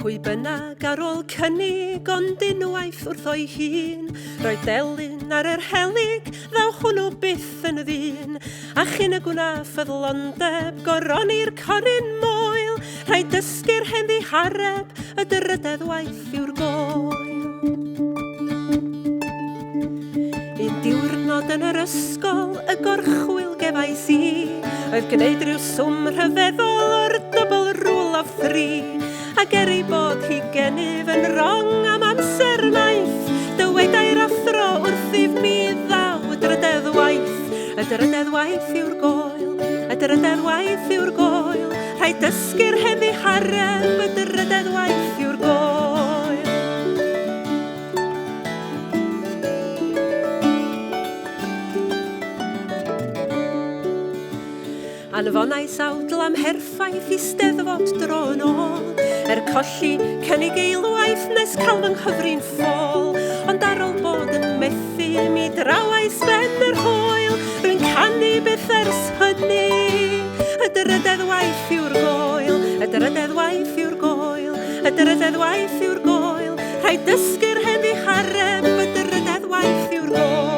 Pwy bynnag ar ôl cynnig ond unwaith wrtho'i hun, roi delyn ar yr helyg, ddaw hwnnw byth yn ddyn. A chyn y gwna ffyddlondeb goroni'r coryn moel, rhaid dysgu'r hen ddihareb, y drydedd waith yw'r goel. Un diwrnod yn yr ysgol, y gorchwyl gefais i, oedd gwneud rhyw swm rhyfeddol o'r double rule of three. Ac er ei bod hi gennyf yn wrong am amser maith, dywedai'r athro wrthyf mi ddaw y drydedd waith. Y drydedd waith yw'r goel, y drydedd waith yw'r goel, rhaid dysgu'r hen ddihareb, y drydedd waith yw'r goel. Anfonais awdl amherffaith i Steddfod dro yn ôl, er colli cynnig eilwaith nes cael fy nghyfri'n ffôl. Ond ar ôl bod yn methu, mi drawais ben yr hoel, rwy'n canu byth ers hynny. Y drydedd waith yw'r goel, y drydedd waith yw'r goel, y drydedd waith yw'r goel, rhaid dysgu'r hen ddihareb, y drydedd waith yw'r goel.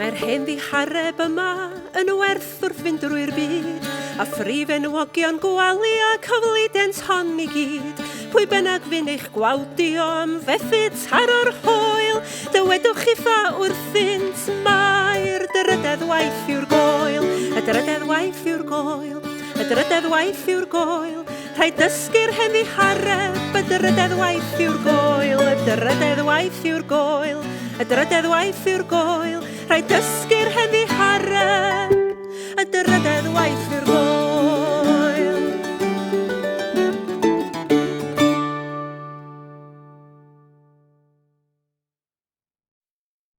Mae'r hen ddihareb yma yn werth wrth fynd drwy'r byd, a phrif enwogion Gwalia cyflident hon i gyd. Pwy bynnag fyn eich gwawdio am fethu taro'r hoel, dywedwch chitha wrthynt mai'r drydedd waith yw'r goel, y drydedd waith yw'r goel, y drydedd waith yw'r goel. Rhaid dysgu'r hen ddihareb, y drydedd waith yw'r goel, y drydedd waith yw'r goel, y drydedd waith yw'r goel. Rhaid dysgu'r hen ddihareb, y drydedd waith yw'r goel.